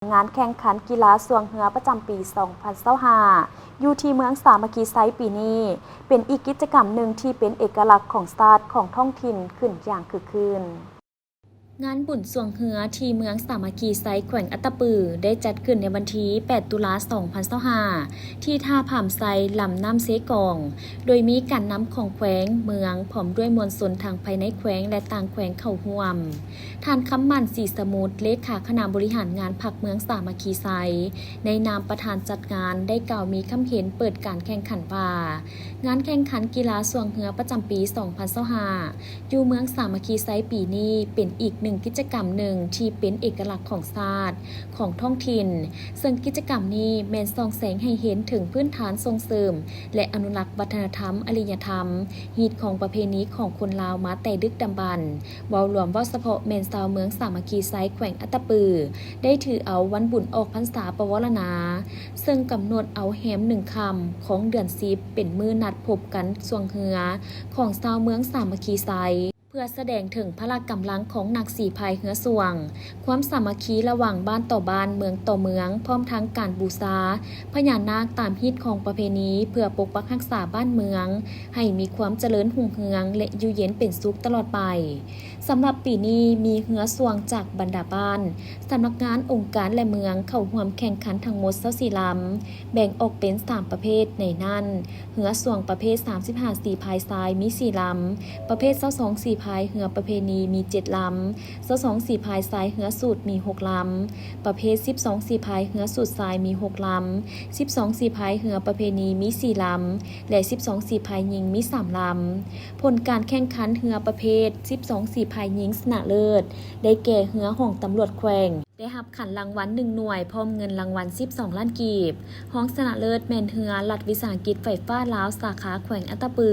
ງານແຂ່ງຂັນກິລາຊ່ວງເຮືອປະຈຳປີສອງພັນຊາວຫ້າ ຢູ່ທີ່ເມືອງສາມັກຄີໄຊປີນີ້ ເປັນອີກກິດຈະກຳໜຶ່ງທີ່ເປັນເອກະລັກຂອງຊາດ ຂອງທ້ອງຖິ່ນຂຶ້ນຢ່າງຄຶກຄື້ນ. ງານບຸນຊ່ວງເຮືອທີ່ເມືອງສາມັກຄີໄຊ ແຂວງອັດຕະປື ໄດ້ຈັດຂຶ້ນໃນວັນທີແປດ ຕຸລາ ສອງພັນຊາວຫ້າ ທີ່ທ່າຜາມໄຊ ລຳນ້ຳເຊກອງ ໂດຍມີການນຳຂອງແຂວງ, ເມືອງ ພ້ອມດ້ວຍມວນຊົນທັງພາຍໃນແຂວງ ແລະ ຕ່າງແຂວງເຂົ້າຮ່ວມ. ທ່ານ ຄຳໝັ້ນ ສີສະໝຸດ ເລຂາຄະນະບໍລິຫານງານພັກເມືອງສາມັກຄີໄຊ ໃນນາມປະທານຈັດງານ ໄດ້ກ່າວມີຄຳເຫັນເປີດການແຂ່ງຂັນວ່າ, ງານແຂ່ງຂັນກິລາຊ່ວງເຮືອປະຈຳປີສອງພັນຊາວຫ້າ ຢູ່ເມືອງສາມັກຄີໄຊປີນີ້ ເປັນອີກໜຶ່ງກິດຈະກຳໜຶ່ງທີ່ເປັນເອກະລັກຂອງຊາດ, ຂອງທ້ອງຖິ່ນ, ເຊິ່ງກິດຈະກຳນີ້ແມ່ນສ່ອງແສງໃຫ້ເຫັນເຖິງພື້ນຖານສົ່ງເສີມ ແລະ ອະນຸລັກວັດທະນະທຳ, ອາລິຍະທຳ, ຮີດຄອງປະເພນີຂອງຄົນລາວມາແຕ່ດຶກດຳບັນ. ເວົ້າລວມເວົ້າສະເພາະແມ່ນຊາວເມືອງສາມັກຄີໄຊ ແຂວງອັດຕະປື ໄດ້ຖືເອົາວັນບຸນອອກພັນສາປະວາລະນາ ເຊິ່ງກຳນົດເອົາແຮມໜຶ່ງຄ່ຳຂອງເດືອນສິບ ເປັນມື້ນັດພົບກັນຊ່ວງເຮືອຂອງຊາວເມືອງສາມັກຄີໄຊ ເພື່ອສະແດງເຖິງພະລະກຳລັງຂອງນັກສີພາຍເຮືອຊ່ວງ, ຄວາມສາມັກຄີລະຫວ່າງບ້ານຕໍ່ບ້ານ, ເມືອງຕໍ່ເມືອງ, ພ້ອມທັງການບູຊາພະຍານາກຕາມຮີດຄອງປະເພນີ ເພື່ອປົກປັກຮັກສາບ້ານເມືອງ ໃຫ້ມີຄວາມຈະເລີນຮຸ່ງເຮືອງ ແລະ ຢູ່ເຢັນເປັນສຸກຕະຫຼອດໄປ. ສຳລັບປີນີ້ມີເຮືອຊ່ວງຈາກບັນດາບ້ານ, ສຳນັກງານ, ອົງການ ແລະ ເມືອງ ເຂົ້າຮ່ວມແຂ່ງຂັນທັງໝົດຊາວສີ່ລຳ, ແບ່ງອອກເປັນສາມປະເພດ ໃນນັ້ນ ເຮືອຊ່ວງປະເພດສາມສິບຫ້າສີພາຍຊາຍມີສີ່ລຳ, ປະເພດຊາວສອງສີພາຍເຮືອປະເພນີມີເຈັດລຳ, ຊາວສອງສີພາຍຊາຍເຮືອສູດມີຫົກລຳ, ປະເພດສິບສອງສີພາຍເຮືອສູດຊາຍມີຫົກລຳ, ສິບສອງສີພາຍເຮືອປະເພນີມີສີ່ລຳ ແລະ ສິບສອງສີພາຍຍິງມີສາມລຳ. ຜົນການແຂ່ງຂັນເຮືອປະເພດສິບສອງສີພາຍຍິງຊະນະເລີດ ໄດ້ແກ່ເຮືອຫ້ອງຕຳຫຼວດແຂວງ ໄດ້ຮັບຂັນລາງວັນໜຶ່ງໜ່ວຍ ພ້ອມເງິນລາງວັນສິບສອງລ້ານກີບ. ຮອງຊະນະເລີດແມ່ນເຮືອລັດວິສາຫະກິດໄຟຟ້າລາວ ສາຂາແຂວງອັດຕະປື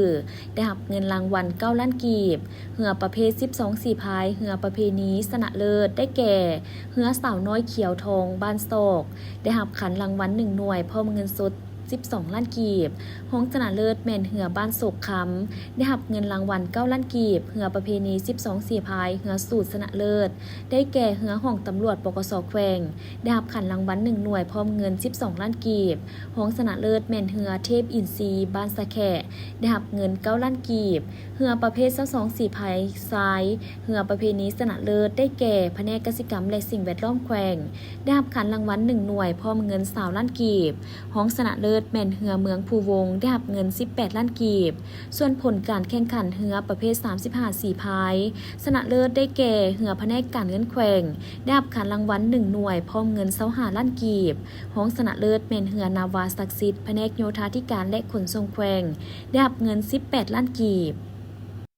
ໄດ້ຮັບເງິນລາງວັນເກົ້າລ້ານກີບ. ເຮືອປະເພດສິບສອງສີພາຍເຮືອປະເພນີຊະນະເລີດ ໄດ້ແກ່ ເຮືອສາວນ້ອຍຂຽວທອງ ບ້ານຊອກ ໄດ້ຮັບຂັນລາງວັນໜຶ່ງໜ່ວຍ ພ້ອມເງິນສົດສິບສອງລ້ານກີບ. ຮອງຊະນະເລີດແມ່ນເຮືອບ້ານໂສກຄຳ ໄດ້ຮັບເງິນລາງວັນເກົ້າລ້ານກີບ. ເຮືອປະເພນີສິບສອງສີພາຍເຮືອສູດຊະນະເລີດ ໄດ້ແກ່ເຮືອຫ້ອງຕຳຫຼວດ ປກສ ແຂວງ ໄດ້ຮັບຂັນລາງວັນໜຶ່ງໜ່ວຍ ພ້ອມເງິນສິບສອງລ້ານກີບ. ຮອງຊະນະເລີດແມ່ນເຮືອເທບອິນຊີ ບ້ານສະແຂະ ໄດ້ຮັບເງິນເກົ້າລ້ານກີບ. ເຮືອປະເພດຊາວສອງສີພາຍຊາຍ ເຮືອປະເພນີຊະນະເລີດ ໄດ້ແກ່ພະແນກກະສິກຳ ແລະ ສິ່ງແວດລ້ອມແຂວງ ໄດ້ຮັບຂັນລາງວັນໜຶ່ງໜ່ວຍ ພ້ອມເງິນຊາວລ້ານກີບ. ຮອງຊະນະເລີດແມ່ນເຮືອເມືອງພູວົງ ໄດ້ຮັບເງິນສິບແປດລ້ານກີບ. ສ່ວນຜົນການແຂ່ງຂັນເຮືອປະເພດສາມສິບຫ້າສີພາຍ ຊະນະເລີດໄດ້ແກ່ເຮືອພະແນກການເງິນແຂວງ ໄດ້ຮັບຂັນລາງວັນໜຶ່ງໜ່ວຍ ພ້ອມເງິນຊາວຫ້າລ້ານກີບ. ຮອງຊະນະເລີດແມ່ນເຮືອນາວາສັກສິດ ພະແນກໂຍທາທິການ ແລະ ຂົນສົ່ງແຂວງ ໄດ້ຮັບເງິນສິບແປດລ້ານກີບ.